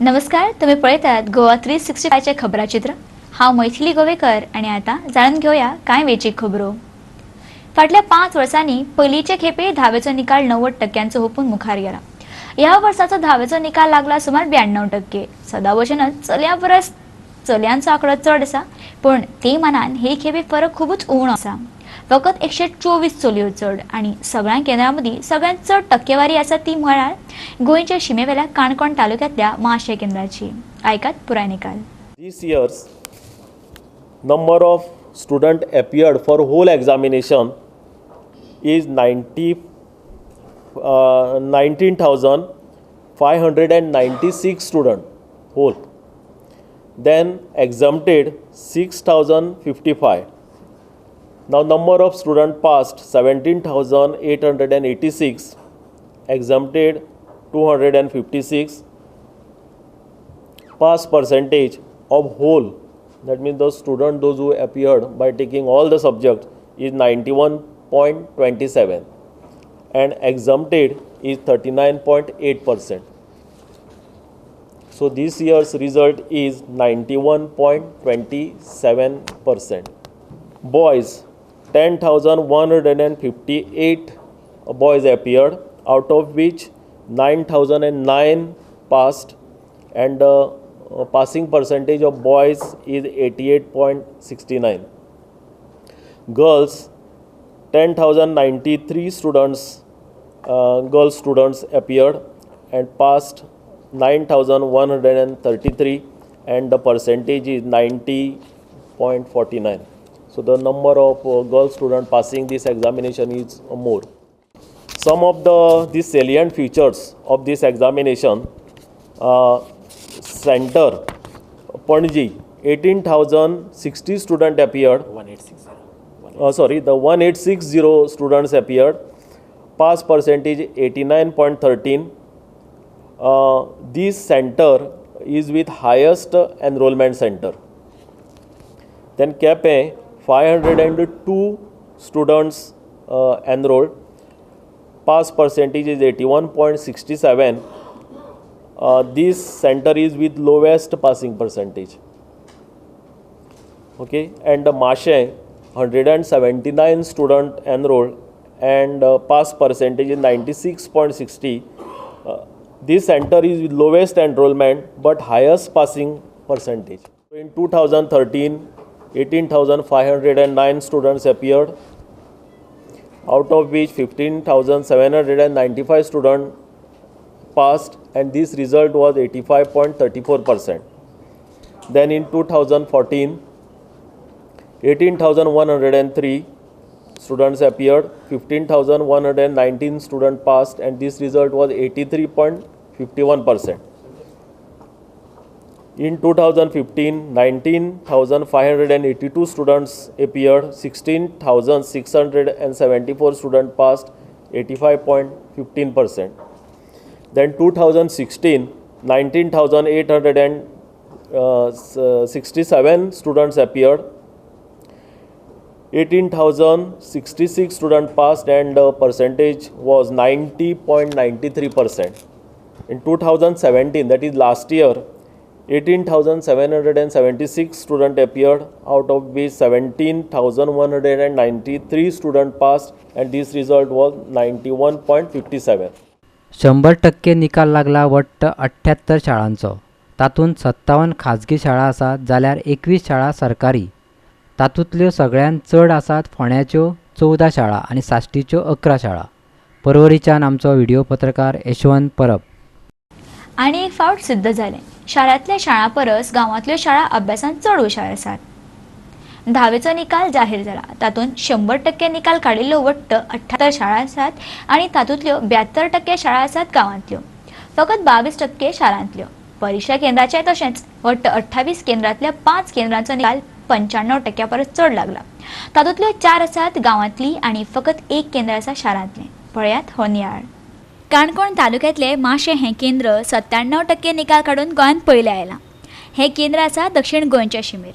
नमस्कार, तुम्ही पळयतात गोवा 365 खबराचित्र. हांव मैथिली गोवेकर आनी आतां जाणून घेवया कांय वेचीक खबरो. फाटल्या 5 वर्सांनी पयलींचे खेपे धावेचो निकाल 90% हुपून मुखार गेला. ह्या वर्साचो धावेचो निकाल लागला सुमार 92%. सदां भशेनच चलयां परस चलयांचो आंकडो चड आसा, पूण ते मानान हे खेपे फरक खुबूच उणो आसा. फकत 124 चलयो चड आनी सगळ्या केंद्रां मदीं सगळ्यांत चड टक्केवारी आसा ती म्हळ्यार गोंयच्या शिमेवेल्या काणकोण तालुक्यांतल्या माशे केंद्राची. आयकात पुराय निकाल. This year's number of student appeared for whole examination is 19,596 student whole. Then exempted 6,055. Now number of student passed 17,886, exempted 256. Pass percentage of whole, that means the student those who appeared by taking all the subjects, is 91.27 and exempted is 39.8%. So this year's result is 91.27%. Boys, 10,158 boys appeared, out of which 9,009 passed, and the passing percentage of boys is 88.69. Girls, 10,093 students, girl students appeared and passed 9,133, and the percentage is 90.49. So the number of girl students passing this examination is more. Some of the salient features of this examination: center Panaji, 18,060 students appeared. 1860. Sorry, the 1860 students appeared. Pass percentage 89.13. This center is with highest enrollment center. Then Quepem, 502 students enrolled. Pass percentage is 81.67. This center is with lowest passing percentage. Okay, and the Mashe, 179 student enrolled and pass percentage is 96.60. This center is with lowest enrollment but highest passing percentage. In 2013, 18,509 students appeared, out of which 15,795 students passed, and this result was 85.34%. Then in 2014, 18,103 students appeared, 15,119 students passed, and this result was 83.51%. In 2015, 19,582 students appeared, 16,674 students passed, 85.15%. Then 2016, 19,867 students appeared, 18,066 students passed, and the percentage was 90.93%. In 2017, that is last year, 18,776 students appeared, out of which 17,193 students passed, and this result was 91.57. 100% निकाल लागला वट्ट 78 शाळांचो. तातूंत 57 खाजगी शाळा आसात जाल्यार 21 शाळा सरकारी. तातूंतल्यो सगळ्यांत चड आसात फोंड्याच्यो 14 शाळा आनी साश्टीच्यो 11 शाळा. पर्वरीच्यान आमचो व्हिडिओ पत्रकार यशवंत परब. आनी एक फावट सिद्ध जालें, शारांतल्या शाळां परस गांवांतल्यो शाळा अभ्यासांत चड हुशार आसात. धावेचो निकाल जाहीर जाला, तातूंत 100% निकाल काडिल्ल्यो वट्ट 78 शाळा आसात आनी तातूंतल्यो 72% शाळा आसात गांवांतल्यो, फकत 22% शारांतल्यो. परिक्षा केंद्राचें तशेंच वट्ट 28 केंद्रांतल्या 5 केंद्रांचो निकाल 95% परस चड लागला. तातूंतल्यो 4 आसात गांवांतली आनी फकत 1 केंद्र आसा शारांतलें. पळयात हो नियाळ. काणकोण तालुक्यांतलें माशें हें केंद्र 97% निकाल काडून गोंयांत पयलें आयलां. हें केंद्र आसा दक्षिण गोंयच्या शिमेर.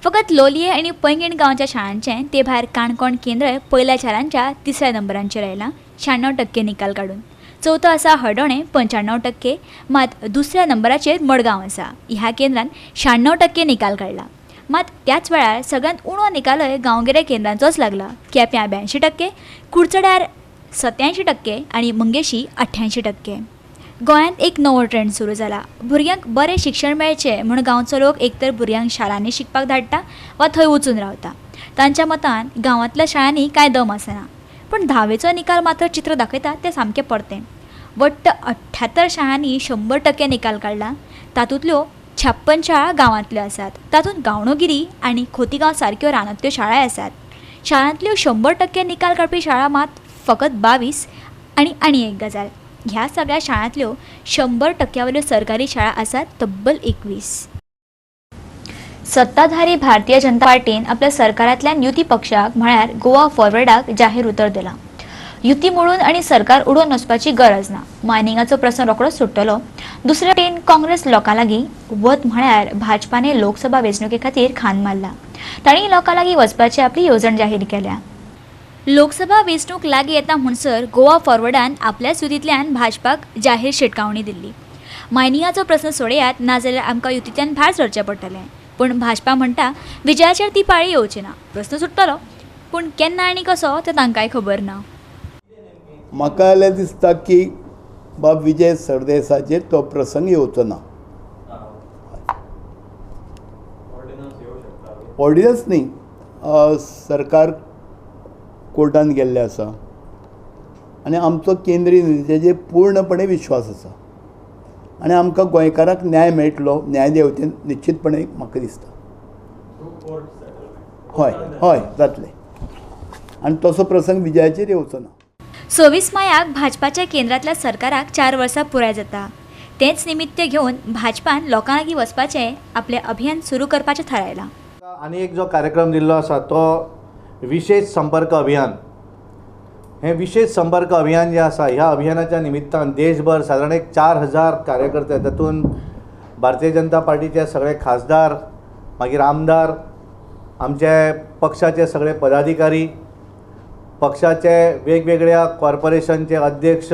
फकत लोलयें आनी पैंगीण गांवच्या शाळांचें ते भायर काणकोण केंद्र पयल्या शारांच्या 3ऱ्या नंबरांचेर आयलां 96% निकाल काडून. चवथो आसा हळदोणें 95%, मात दुसऱ्या नंबराचेर मडगांव आसा. ह्या केंद्रान 96% निकाल काडला. मात त्याच वेळार सगळ्यांत उणो निकालय गांवगिऱ्या केंद्रांचोच लागला. केप्यां 82%, कुडचड्यार 87% आनी मंगेशी 88%. गोंयांत एक नवो ट्रेंड सुरू जाला. भुरग्यांक बरें शिक्षण मेळचें म्हूण गांवचो लोक एकतर भुरग्यांक शारांनी शिकपाक धाडटा वा थंय वचून रावता. तांच्या मतान गांवांतल्या शाळांनी कांय दम आसना. पूण धावेचो निकाल मात्र चित्र दाखयता तें सामकें परतें. वट्ट 78 शाळांनी 100% निकाल काडला. तातूंतल्यो 56 शाळा गांवांतल्यो आसात. तातूंत गांवणोगिरी आनी खोतीगांव सारक्यो रानांतल्यो शाळाय आसात. शारांतल्यो 100% निकाल काडपी शाळा मात फकत 22. आनी आनी एक गजाल, ह्या सगळ्या शाळांतल्यो 100% वयल्यो सरकारी शाळा आसात तब्बल 21. सत्ताधारी भारतीय जनता पार्टीन आपल्या सरकारांतल्यान युती पक्षाक म्हळ्यार गोवा फॉरवर्डाक जाहीर उतर दिलां. युती मोडून आनी सरकार उडोवन वचपाची गरज ना. मायनिंगाचो प्रस्न रोखडोच सुट्टलो. दुसरे वटेन काँग्रेस लोकां लागीं वत म्हळ्यार भाजपाने लोकसभा वेंचणुके खातीर खान मारला. तांणी लोकां लागीं वचपाची आपली येवजण जाहीर केल्या. लोकसभा वेंचणूक लागीं येता म्हणसर गोवा फॉरवर्डान आपल्याच युतींतल्यान भाजपाक जाहीर शिटकावणी दिल्ली. मायनिंगाचो प्रस्न सोडयात, नाजाल्यार आमकां युतींतल्यान भायर सरचें पडटलें. पूण भाजपा म्हणटा विजयाचेर ती पाळी येवची ना. प्रस्न सुट्टलो, पूण केन्ना आनी कसो तें तांकांय खबर ना. म्हाका जाल्यार दिसता की बाब विजय सरदेसाचेर तो प्रसंग येवचो ना. ऑर्डिनन्स न्ही, सरकार कोर्टान गेल्लें आसा आनी आमचो केंद्रीय नितीचेर पूर्णपणे विश्वास आसा आनी आमकां गोंयकारांक न्याय मेळटलो, न्यायदेवतेन निश्चितपणे म्हाका दिसता. हय हय जातलें आनी तसो प्रसंग विजयाचेर येवचो ना. 26 मायाक भाजपाच्या केंद्रांतल्या सरकाराक 4 वर्सां पुराय जाता. तेंच निमित्य घेवन भाजपान लोकां लागीं वचपाचें आपलें अभियान सुरू करपाचें थारायलां. आनी एक जो कार्यक्रम दिल्लो आसा तो विशेष संपर्क अभियान. हें विशेष संपर्क अभियान जें आसा ह्या अभियानाच्या निमित्तान देशभर सादारण एक 4000 कार्यकर्ते, तातूंत भारतीय जनता पार्टीचे सगळे खासदार, मागीर आमदार, आमचे पक्षाचे सगळे पदाधिकारी, पक्षाचे वेगवेगळ्या कॉर्पोरेशनचे अध्यक्ष,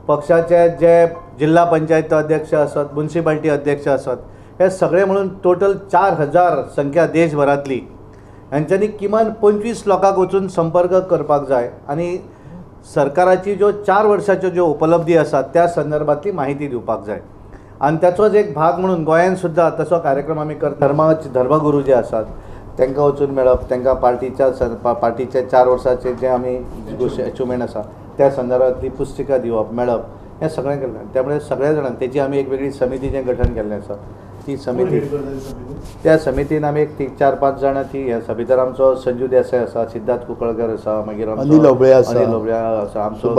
पक्षाचे जे जिल्हा पंचायत अध्यक्ष आसत, म्युनिसिपालिटी अध्यक्ष आसत, हे सगळे म्हणून टोटल 4000 संख्या देशभरांतली हांच्यांनी किमान 25 लोकांक वचून संपर्क करपाक जाय आनी सरकाराची ज्यो 4 वर्साच्यो ज्यो उपलब्धी आसात त्या संदर्भांतली माहिती दिवपाक जाय. आनी ताचोच एक भाग म्हणून गोंयांत सुद्दां तसो कार्यक्रम आमी करता. धर्मगुरू जे आसात तांकां वचून मेळप, तांकां पार्टीच्या 4 वर्साचे जे आमी अचिवमेंट आसा त्या संदर्भांतली पुस्तिका दिवप, मेळप, हें सगळें केल्लें. त्यामुळे सगळ्या जाणांक तेजी आमी एक वेगळी समिती जें गठन केल्लें आसा ती समिती, त्या समितीन आमी एक 4-5 जाणां ती हे आसा. भितर आमचो संजू देसाय आसा, सिद्धार्थ कुंकळकर आसा, मागीर अनिल होबळे आसा, आमचो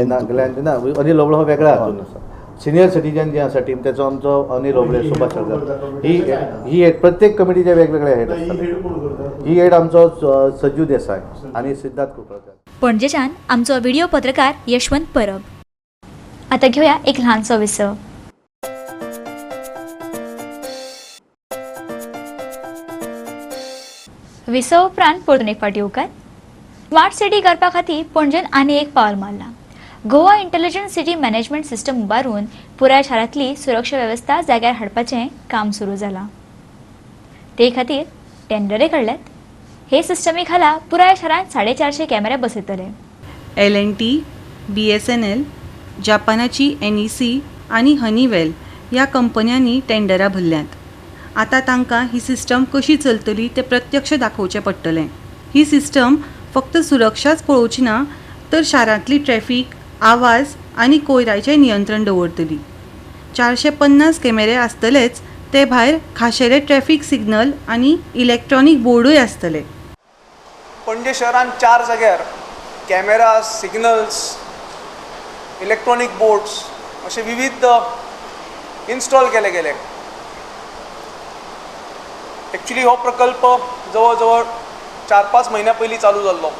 ना अनिल होबळे हो वेगळ्या हातून आसा. सिनियर सिटीजन जे आसा टीम तेचो आमचो अनिल होबळे, सुभाष साळकर, ही हेड प्रत्येक कमिटीचे वेगवेगळे हेड आसतात. ही हेड आमचो संजू देसाय आनी सिद्धार्थ कुंकळकर. पणजेच्यान आमचो व्हिडिओ पत्रकार यशवंत परब. आतां घेवया एक ल्हानसो विसव. विसव उपरांत परतून एक फावटी येवकार. स्मार्ट सिटी करपा खातीर पणजेन आनी एक पावल मारलां. Goa intelligent city management system उबारून पुराय शारांतली सुरक्षा वेवस्था जाग्यार हाडपाचें काम सुरू जालां. ते खातीर टेंडरय काडल्यात. हे सिस्टमी खाला पुराय शारांत 450 कॅमेरे बसयतले. L&T, BSNL, जापानाची NEC आनी हनीवेल ह्या कंपन्यांनी टेंडरां भरल्यांत. आतां तांकां ही सिस्टम कशी चलतली तें प्रत्यक्ष दाखोवचें पडटलें. ही सिस्टम फक्त सुरक्षाच पळोवची ना तर शारांतली ट्रॅफिक, आवाज आनी कोयराचें नियंत्रण दवरतली. 450 कॅमेरे आसतलेच, ते भायर खाशेले ट्रॅफिक सिग्नल आनी इलेक्ट्रॉनीक बोर्डूय आसतले. पणजे शहरांत 4 जाग्यार कॅमेरा, सिग्नल्स, इलेक्ट्रॉनीक बोर्ड्स अशे विविध इन्स्टॉल केले गेले. एक्चुअली हो प्रकल्प जवळ जवळ 4-5 म्हयन्या पयलीं चालू जाल्लो.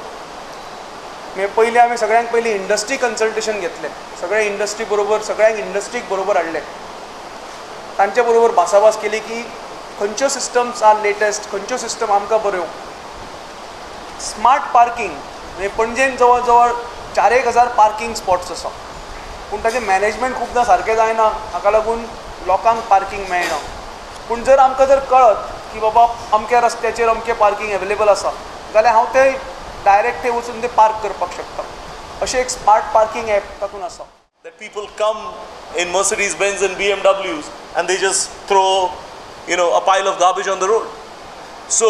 पयलीं आमी सगळ्यांत पयलीं इंडस्ट्री कन्सल्टेशन घेतलें, सगळे इंडस्ट्री बरोबर, सगळ्यांक इंडस्ट्रीक बरोबर हाडले, तांचे बरोबर भासाभास केली की खंयच्यो सिस्टम्स are latest, खंयच्यो सिस्टम आमकां बऱ्यो. स्मार्ट पार्किंग म्हणजे पणजेन जवळ जवळ 4000 पार्किंग स्पॉट्स आसा, पूण ताचें मॅनेजमेंट खुबदां सारकें जायना. हाका लागून लोकांक पार्किंग मेळना. पूण जर आमकां जर कळत की बाबा अमक्या रस्त्याचेर अमकें पार्किंग एवेलेबल आसा जाल्यार हांव ते डायरेक्ट थंय वचून ते पार्क करपाक शकता. अशें एक स्मार्ट पार्किंग एप तातूंत आसा. That people come in Mercedes Benz and BMWs and they just throw, a pile of garbage on the road. So,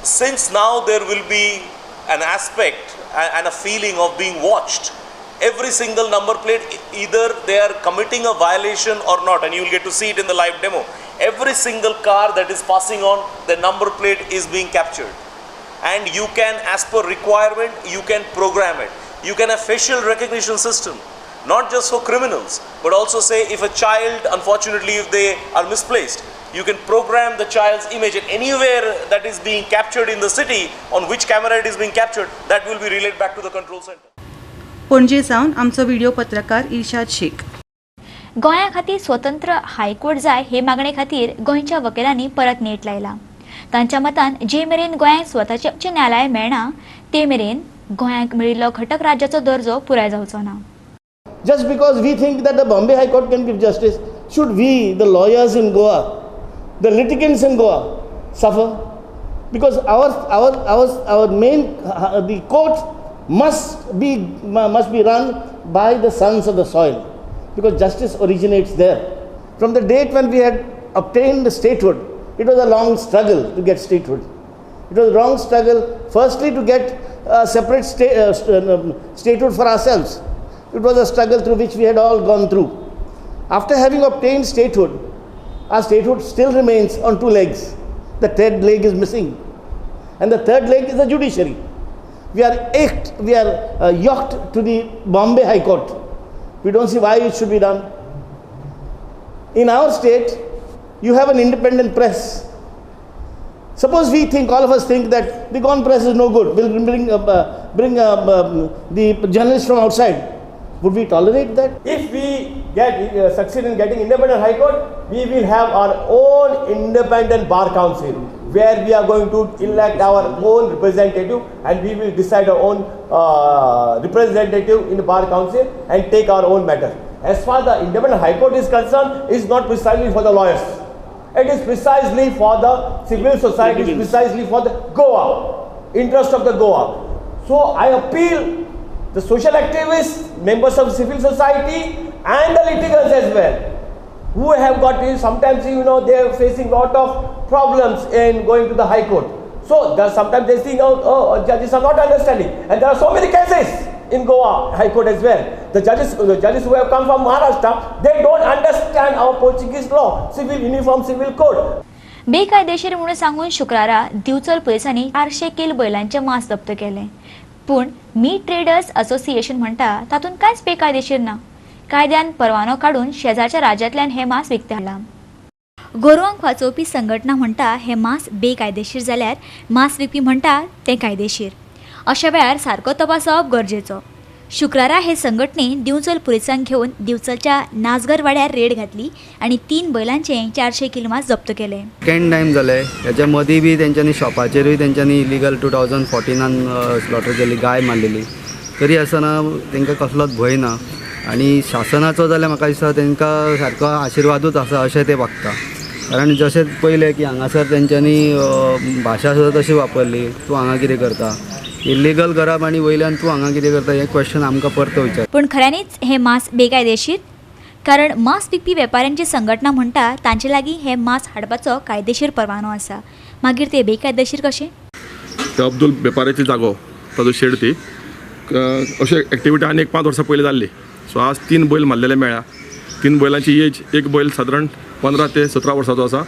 since now there will be an aspect and a feeling of being watched, every single number plate, either they are committing a violation or not, and you will get to see it in the live demo. Every single car that is passing on, the number plate is being captured. And you can, as per requirement, you can program it. You can have facial recognition system, not just for criminals, but also say if a child, unfortunately, if they are misplaced, you can program the child's image, and anywhere that is being captured in the city, on which camera it is being captured, that will be relayed back to the control center. Panaji सावन आमचो video पत्रकार इर्शाद शेख. गोंया खातीर स्वतंत्र high court जाय हे मागणे खातीर गोंयच्या वकिलांनी परत नेट लायला. तांच्या मतान जे मेरेन गोंयांक स्वताचे उच्च न्यायालय मेळना ते मेरेन गोंयांक मेळिल्लो घटक राज्याचो दर्जो पुराय जावचो ना. Just because we think that the Bombay High Court can give justice, should we, the lawyers in Goa, the litigants in Goa, suffer? Because our main, the court must be run by the sons of the soil, because justice originates there. From the date when we had obtained the statehood, it was a long struggle to get statehood. It was a long struggle, firstly to get a separate statehood for ourselves. It was a struggle through which we had all gone through. After having obtained statehood, our statehood still remains on two legs. The third leg is missing. And the third leg is the judiciary. We are yoked to the Bombay High Court. We don't see why it should be done. In our state, you have an independent press. Suppose we think, all of us think that the Goan press is no good. We'll bring the journalists from outside. Would we tolerate that? If we get succeed in getting independent High Court, we will have our own independent bar council, where we are going to elect our own representative, and we will decide our own representative in the bar council and take our own matter. As far as the independent High Court is concerned, it is not precisely for the lawyers. It is precisely for the civil society, it is precisely for the Goa, interest of the Goa. So I appeal the social activists, members of civil society and the litigants as well, who have got, sometimes you know, they are facing lot of problems in going to the High Court. So sometimes they think, oh, judges are not understanding. And there are so many cases in Goa High Court as well. The judges who have come from Maharashtra, they don't understand our Portuguese law, civil uniform, civil code. बेकायदेशीर म्हणून सांगून शुक्रारा दिवचल पुलिसांनी 400 किल बैलांचे मांस जप्त केले. पूण मीट ट्रेडर्स असोसिएशन म्हणटा तातूंत कांयच बेकायदेशीर ना. कायद्यान परवानो काडून शेजारच्या राज्यांतल्यान हे मांस विकते हाडलां. गोरवांक वाचोवपी संघटना म्हणटा हे मांस बेकायदेशीर जाल्यार मांस विकपी म्हणटा तें कायदेशीर. अशा वेळार सारको तपास जावप गरजेचो. शुक्रारा हे संघटनेन दिवचल पुलिसांक घेवन दिवचलच्या नाजगर वाड्यार रेड घातली आनी 3 बैलांचें 400 किल मांस जप्त केलें. सेकेंड टायम जालें हेच्या मदीं बी तेंच्यांनी शॉपाचेरूय तेंच्यांनी इलिगल 2014 स्लॉटर केली, गाय मारलेली. तरी आसतना तांकां कसलोच भंय ना आनी शासनाचो जाल्यार म्हाका दिसता तांकां सारको आशिर्वादूच आसा अशें ते वागता. कारण जशें पयलें की हांगासर तेंच्यांनी भाशा सुद्दां तशी वापरली, तूं हांगा कितें करता, इलिगल करप आनी वयल्यान तूं हांगा कितें करता हें क्वेश्चन आमकां परतो विचार. पूण खऱ्यांनीच हें मांस बेकायदेशीर? कारण मांस विकपी वेपाऱ्यांची संघटना म्हणटा तांचे लागीं हें मांस हाडपाचो कायदेशीर परवानो आसा, मागीर ते बेकायदेशीर कशें? ते अब्दुल वेपाऱ्याची जागो, ताजो शेड ती अशे एक्टिविटी आनी एक 5 वर्सां पयलीं जाल्ली. सो आज 3 बैल मारलेले मेळ्ळा. 3 बैलांची एज, एक बैल सादारण 15 ते 17 वर्सांचो आसा,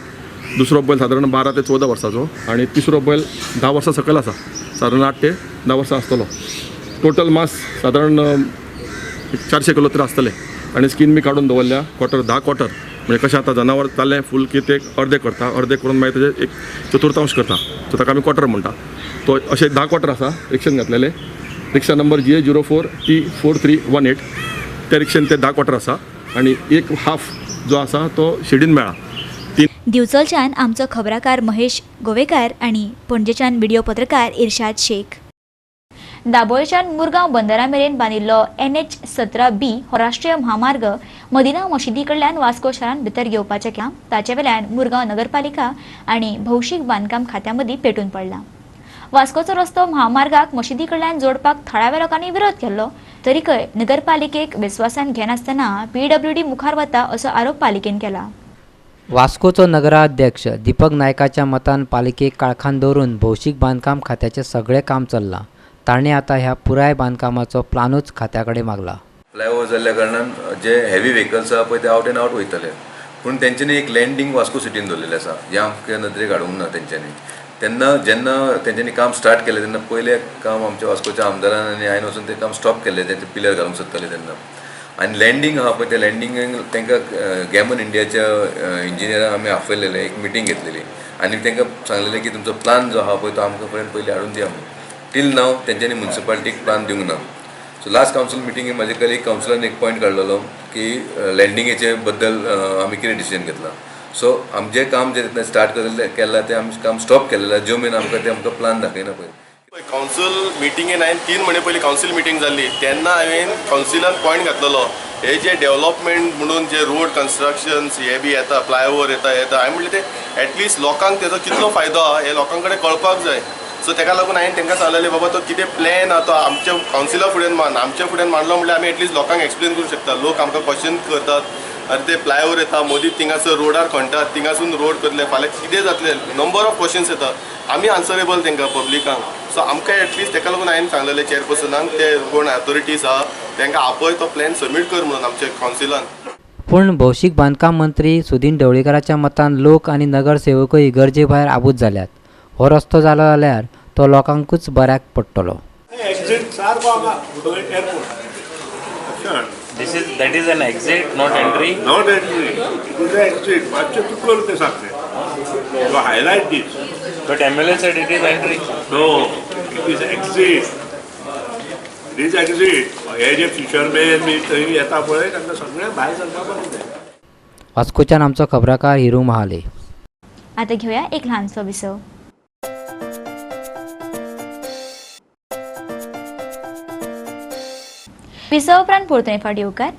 दुसरो बैल सादारण 12 ते 14 वर्सांचो आनी तिसरो बैल 10 वर्सां सकयल आसा, सादारण 8 ते 10 वर्सां आसतलो. टोटल मास सादारण 400 किलो तरी आसतलें. आनी स्कीन बी काडून दवरल्या, क्वॉर्टर 10 क्वॉर्टर म्हणजे कशें आतां जनावर जालें फूल की ते अर्दे करता, अर्दे करून मागीर तेजे एक चतुर्थांश करता, सो ताका आमी क्वॉर्टर म्हणटा. तो अशें 10 क्वॉर्टर आसा रिक्षेन घातलेले. रिक्षा नंबर GA 04 T 4318 त्या रिक्षेन ते 10 क्वॉर्टर आसा आनी एक हाफ जो आसा तो शेडीन मेळ्ळा. दिवचलच्यान आमचो खबराकार महेश गोवेकार आनी पणजेच्यान व्हिडिओ पत्रकार इर्शाद शेख. दाबोळच्यान मुरगांव बंदरा मेरेन बांदिल्लो NH 17B हो राष्ट्रीय म्हामार्ग मदिना मशिदी कडल्यान वास्को शारांत भितर घेवपाचें काम ताचे वेल्यान मुरगांव नगरपालिका आनी भौशीक बांदकाम खात्या मदीं पेटून पडला. वास्कोचो रस्तो म्हामार्गाक मशिदी कडल्यान जोडपाक थळाव्या लोकांनी विरोध केल्लो तरीकय नगरपालिकेक विस्वासान घेनासतना PWD मुखार वता असो आरोप पालिकेन केला. वास्कोचो नगराध्यक्ष दीपक नायकाच्या मतान पालिकेक काळखान दवरून भौशीक बांदकाम खात्याचें सगळें काम चल्लां. ताणें आतां ह्या पुराय बांदकामाचो प्लानूच खात्या कडेन मागला. फ्लायओवर जाल्ल्या कारणान जे हेवी व्हेकल्स आहा पळय ते आवट एंड आवट वयतले, पूण तेंच्यांनी एक लँडींग वास्को सिटीन दवरलेलें आसा हें आमच्या नदरेक हाडूंक ना तेंच्यांनी. तेन्ना जेन्ना तेंच्यांनी काम स्टार्ट केलें तेन्ना पयलें काम आमच्या वास्कोच्या आमदारान आनी हांवें वचून तें काम स्टॉप केलें, तेंचे पिलर घालूंक सोदताले तेन्ना. आनी लँडींग आहा पळय त्या लँडिंगेक तांकां गॅमन इंडियाच्या इंजिनियरांक आमी आपयलेले, एक मिटींग घेतलेली आनी तांकां सांगलेलें की तुमचो प्लान जो आहा पळय तो आमकां पर्यंत पयलीं हाडून दिया म्हणून. टील नाव तेंच्यांनी मुन्सिपालिटीक प्लान दिवंक ना. सो लास्ट कावन्सील मिटींगे म्हाजे कडेन एक कावन्सिलरान एक पॉयंट काडलेलो की लँडिंगेचे बद्दल आमी कितें डिसिजन घेतला. सो आमचें काम जें स्टार्ट केलां तें आमी काम स्टॉप केलेलें, ज्यो मेरेन आमकां तें आमकां प्लान दाखयना पळय. कावन्सील मिटिंगेन हांवें 3 म्हयने पयलीं कावन्सील मिटींग जाल्ली तेन्ना हांवें कावन्सिलान पॉयंट घातलेलो हे जे डेव्हलपमेंट म्हणून जे रोड कन्स्ट्रक्शन्स हे बी येता, फ्लायओवर येता येता, हांवें म्हणलें ते एटलिस्ट लोकांक तेजो कितलो फायदो आहा हे लोकां कडेन कळपाक जाय. सो तेका लागून हांवें तांकां सांगलेलें बाबा तो कितें प्लॅन आहा तो आमच्या कावन्सिला फुड्यान मान, आमच्या फुड्यान मांडलो म्हणल्यार आमी एटलिस्ट लोकांक एक्सप्लेन करूंक शकता. लोक आमकां क्वेश्चन करतात, आनी ते फ्लायओवर येता मदीं थिंगासर रोडार खणटात, थिंगासून रोड करतले, फाल्यां कितें जातलें, नंबर ऑफ क्वेश्चन्स येता, आमी आन्सरेबल तांकां पब्लिकांक. सो आमकां एटलिस्ट तेका लागून हांवें सांगलेलें चेअरपर्सनाक ते कोण ऑथॉरिटीज आहा तांकां आपय तो प्लॅन सबमीट कर म्हणून आमच्या कावन्सिलान. पूण भौशीक बांदकाम मंत्री सुदीन ढवळीकाराच्या मतान लोक आनी नगरसेवकूय गरजे भायर आबूज जाल्यात. हो रस्तो जालो जाल्यार तो लोकांकूच बऱ्याक पडटलो. This is that is an exit, not entry. Not entry. It is an exit. मातशें चुकलो ते सांगते. You highlight this. But MLA said it is entry. No, it is exit. It is exit. हे जे फिशरमॅन बी थंय येता पळय तांकां सगळें भायर सरपा बरें तें. वास्कोच्यान आमचो खबराकार हिरू महाले. आतां घेवया एक ल्हानसो विसव. विसव उपरांत परतून फावट येवकार.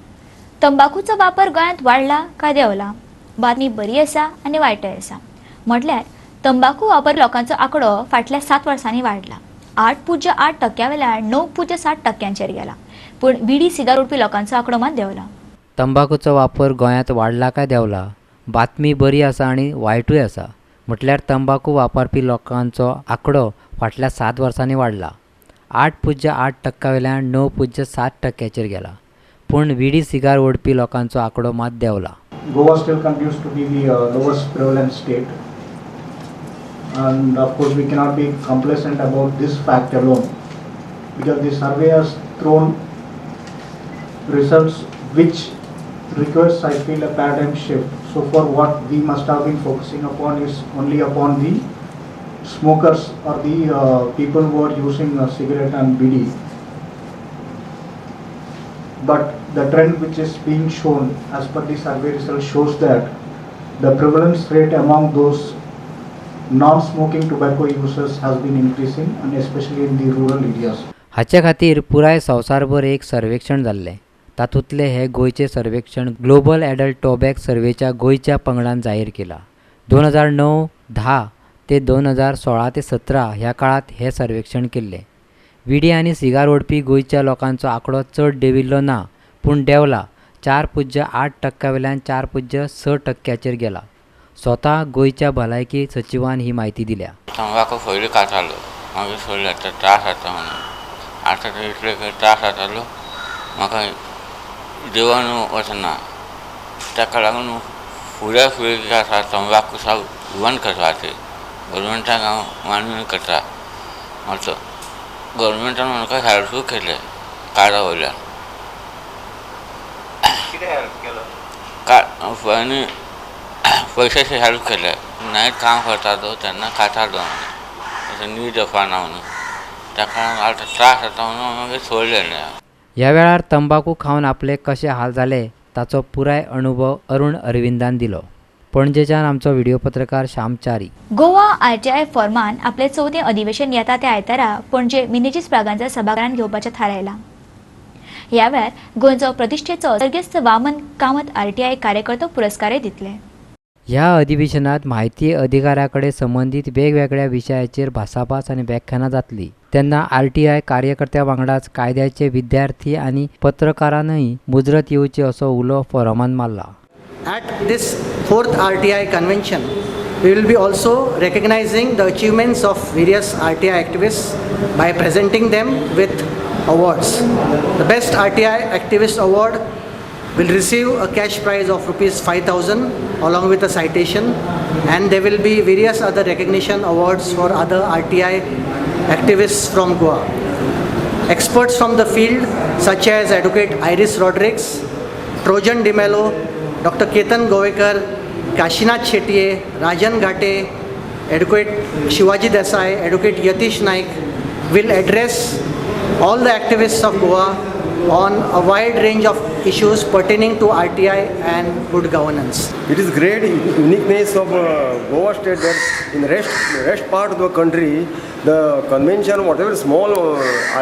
तंबाखूचो वापर गोंयांत वाडला काय देंवला? बातमी बरी आसा आनी वायटय आसा. म्हटल्यार तंबाखू वापर लोकांचो आंकडो फाटल्या 7 वर्सांनी वाडला. 8.8% वेल्यान 9.7% गेला. पूण विडी सिगार ओडपी लोकांचो आंकडो मात देंवला. तंबाखूचो वापर गोंयांत वाडला काय देंवला? बातमी बरी आसा आनी वायटूय आसा. म्हटल्यार तंबाखू वापरपी लोकांचो आंकडो फाटल्या 7 वर्सांनी वाडला. 8.8% वेल्यान 9.7% गेला. पूण विडी सिगार ओडपी लोकांचो आंकडो मात देंवला. Goa still continues to be the lowest prevalent state, and of course we cannot be complacent about this fact alone, because the survey has thrown results which requires, I feel, a paradigm shift. So far what we must have been focusing upon is only upon the smokers or the people who are using cigarette and BD. But the trend which is being shown as per the survey result shows that the prevalence rate among those non-smoking tobacco users has been increasing, and especially in the rural areas. हाचे खातीर पुराय संवसारभर एक सर्वेक्षण जाल्लें. तातूंतलें हें गोंयचें सर्वेक्षण ग्लोबल एडल्ट टोबॅक सर्वेच्या गोंयच्या पंगडान जाहीर केलां. 2009-10 ते 2016-17 ह्या काळांत हें सर्वेक्षण केल्लें. विडी आनी सिगार ओडपी गोंयच्या लोकांचो आंकडो चड देंविल्लो ना, पूण देंवला. 4.8% वेल्यान 4.6% गेला. स्वता गोंयच्या भलायकी सचिवान ही म्हायती दिल्या. तंबाखू पयलीं खातालो, मागीर सोडलें, आतां त्रास जाता म्हणून. आतां इतले त्रास जातालो म्हाका जेवण वचना, ताका लागून फुडें फुडें कितें आसा तंबाखू साव बंद करपाचें गव्हर्मेंटाक हांव मागणी करता. मातसो गव्हर्मेंटान म्हाका हेल्पूय केलें कार्डा वयल्यान. कितें हेल्प केलो? आनी पयशाचे हेल्प केले. नायट काम करतालो तेन्ना खातालो अशें न्हीद येवपाना म्हणून, ताका आतां त्रास जाता म्हणून मागीर सोडलें. ह्या वेळार तंबाखू खावन आपले कशे हाल जाले ताचो पुराय अनुभव अरुण अरविंदान दिलो. पणजेच्यान आमचो व्हिडिओ पत्रकार श्याम च्यारी. गोवा आरटीआय फॉर्मान आपले चवथें अधिवेशन येता त्या आयतारा पणजे मिनेजीस ब्रागांझा सभाघरांत घेवपाचें थारायलां. ह्या वेळार गोंयचो प्रतिश्ठेचो सर्गेस्त वामन कामत आरटीआय कार्यकर्तो पुरस्कारय दितले. ह्या अधिवेशनात म्हायती अधिकारा कडेन संबंदीत वेगवेगळ्या विशयाचेर भासाभास आनी व्याख्यानां जातली. तेन्ना आरटीआय कार्यकर्त्या वांगडाच कायद्याचे विद्यार्थी आनी पत्रकारांनूय मुजरत येवची असो उलो फोरमान मारला. At this fourth RTI convention, we will be also recognizing the achievements of various RTI activists by presenting them with awards. The best RTI activist award will receive a cash prize of rupees 5,000 along with a citation, and there will be various other recognition awards for other RTI activists from Goa. Experts from the field such as Advocate Iris Rodrigues, Trojan D'Mello, Dr. Ketan Govekar, Kashinath Shetye, Rajan Ghate, Advocate Shivaji Desai, Advocate Yatish Naik will address all the activists of Goa on a wide range of issues pertaining to RTI and good governance. It is great uniqueness of Goa state that in rest part of the country, the convention, whatever small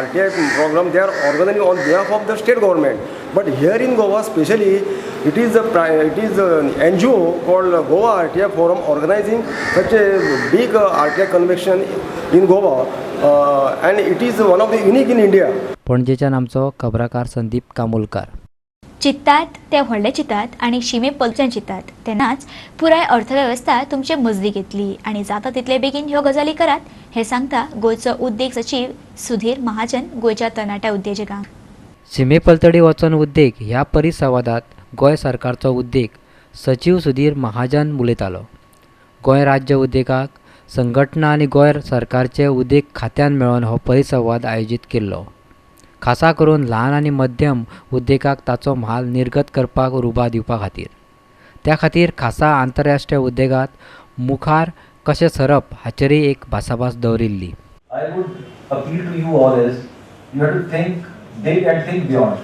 RTI program, they are organizing on behalf of the state government. But here in Goa, especially, it is an NGO called Goa RTI Forum organizing such a big RTI convention in Goa, and it is one of the unique in India. पणजेच्यान आमचो खबराकार संदीप कामोलकार. चित्तात ते व्हडले चितात आनी शिमे पलच्यान चितात तेन्नाच पुराय अर्थवेवस्था तुमचे मजदीक येतली आनी जाता तितले बेगीन ह्यो गजाली करात हें सांगता गोंयचो उद्देग सचीव सुधीर महाजन गोंयच्या तरणाट्या उद्देजकांक. शिमे पलतडी वचोन उद्देग ह्या परिसंवादात गोंय सरकारचो उद्देग सचीव सुधीर महाजन उलयतालो. गोंय राज्य उद्देगाक संघटना आनी गोंय सरकारचे उद्देग खात्यान मेळोवन हो परिसंवाद आयोजीत केल्लो. खासा करून ल्हान आनी मध्यम उद्देगाक ताचो म्हाल निर्गत करपाक उर्बा दिवपा खातीर. त्या खातीर खासा आंतरराष्ट्रीय उद्देगांत मुखार कशें सरप हाचेरय एक भासाभास दवरिल्ली. I would appeal to you all is you have to think big and think beyond.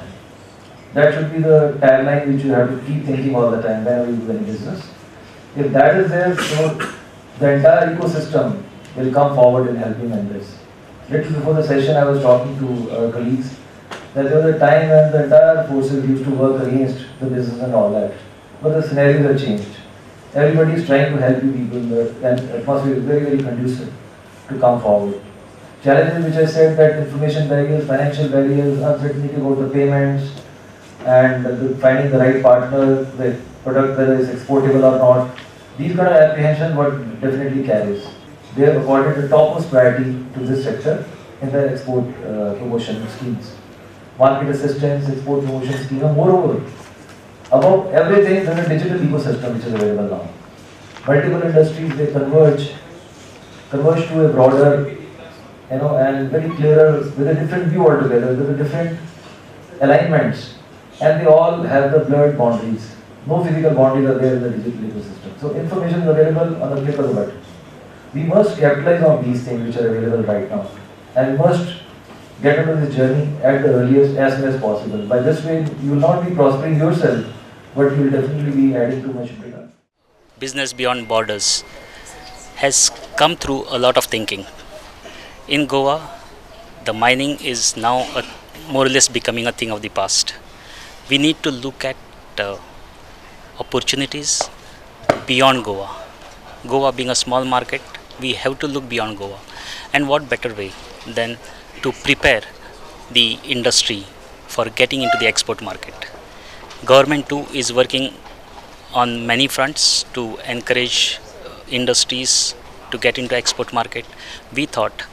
That should be the tagline which you have to keep thinking all the time whenever you do any business. If that is there, so the entire ecosystem will come forward in helping in this. Little before the session, I was talking to colleagues that there was a time when the entire forces used to work against the business and all that. But the scenarios have changed. Everybody is trying to help you people. The atmosphere is very, very conducive to come forward. Challenges which I said, that information barriers, financial barriers, uncertainty about the payments, and finding the right partner, the product whether it's exportable or not. These kind of apprehension what definitely carries. They have accorded the topmost priority to this sector in the export promotion schemes. Market assistance, export promotion scheme, and moreover, above everything, there is a digital ecosystem which is available now. Multiple industries, they converge to a broader, and very clearer, with a different view altogether, with a different alignments, and they all have the blurred boundaries. No physical boundaries are there in the digital ecosystem. So information is available on the click of the button. We must capitalize on these things which are available right now, and must get into this journey at the earliest, as soon as possible. By this way, you will not be prospering yourself, but you will definitely be adding too much data. Business Beyond Borders has come through a lot of thinking. In Goa, the mining is now more or less becoming a thing of the past. We need to look at opportunities beyond Goa. Goa being a small market, we have to look beyond Goa. And what better way than to prepare the industry for getting into the export market. Government too is working on many fronts to encourage industries to get into export market. We thought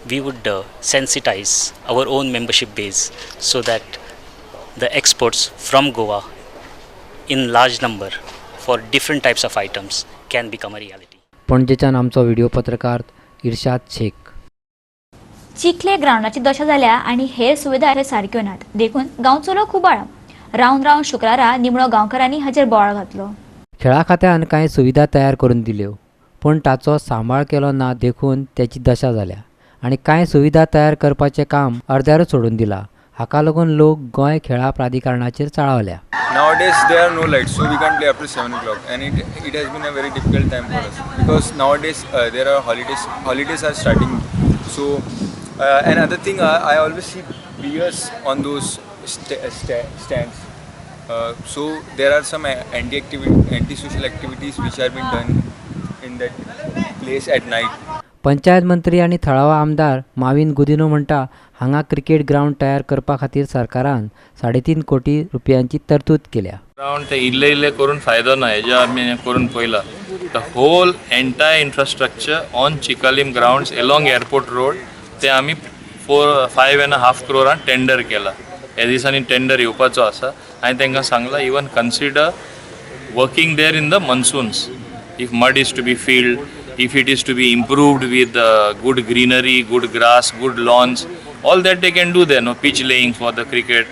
we would sensitize our own membership base so that the exports from Goa in large number for different types of items can become a reality. पणजेच्यान आमचो video पत्रकार इर्शाद शेख. चिखले ग्रावंडाची दशा जाल्या आनी हेर सुविधा सारक्यो नात, देखून गांवचो लोक खुबाळा. रावन रावन शुक्रारा निमणो गांवकारांनी हाचेर बोवाळ घातलो. खेळा खात्यान कांय सुविधा तयार करून दिल्यो, पूण ताचो सांबाळ केलो ना, देखून त्याची दशा जाल्या आनी कांय सुविधा तयार करपाचें काम अर्द्यारूच सोडून दिलां. हाका लागून लोक गोंय खेळां प्राधिकरणाचेर चाळवल्या. Nowadays there are no lights, so we can't play up to 7 o'clock, and it has been a very difficult time for us because nowadays there are holidays are starting. So another thing, I always see beers on those stands. So there are some anti-social activities which are being done in that place at night. Panchayat मंत्री आनी थळावो आमदार माविन गुदिन्हो म्हणटा हांगा cricket ground तयार करपा खातीर सरकारान 3.5 कोटी रुपयांची तरतूद केल्या. ग्रावंड ते इल्ले इल्ले करून फायदो ना, हेज्या आमी करून पळयला. The whole entire infrastructure on Chicalim grounds along airport road ते आमी 4-5.5 क्रोरान टेंडर केला. ह्या दिसांनी टेंडर येवपाचो आसा. हांवें तांकां सांगलां even consider working there in the monsoons if mud is to be filled, if it is to be improved with good greenery, good grass, good lawns, all that they can do there. No pitch laying for the cricket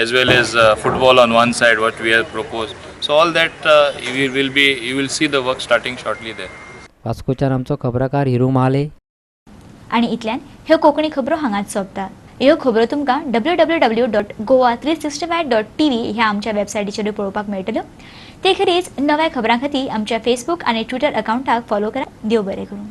as well as football on one side, what we have proposed. So all that you will see the work starting shortly there. वास्कोच्यान आमचो खबराकार हिरू महाले. आनी इतल्यान ह्यो कोंकणी खबरो हांगाच सोंपता. ह्यो खबरो तुमकां www.goa365.tv ह्या आमच्या वेबसायटीचेरूय पळोवपाक मेळटल्यो. ते खेरीज नव्या खबरां खातीर आमच्या फेसबूक आनी ट्विटर अकावंटाक फॉलो करा. देव बरें करूं.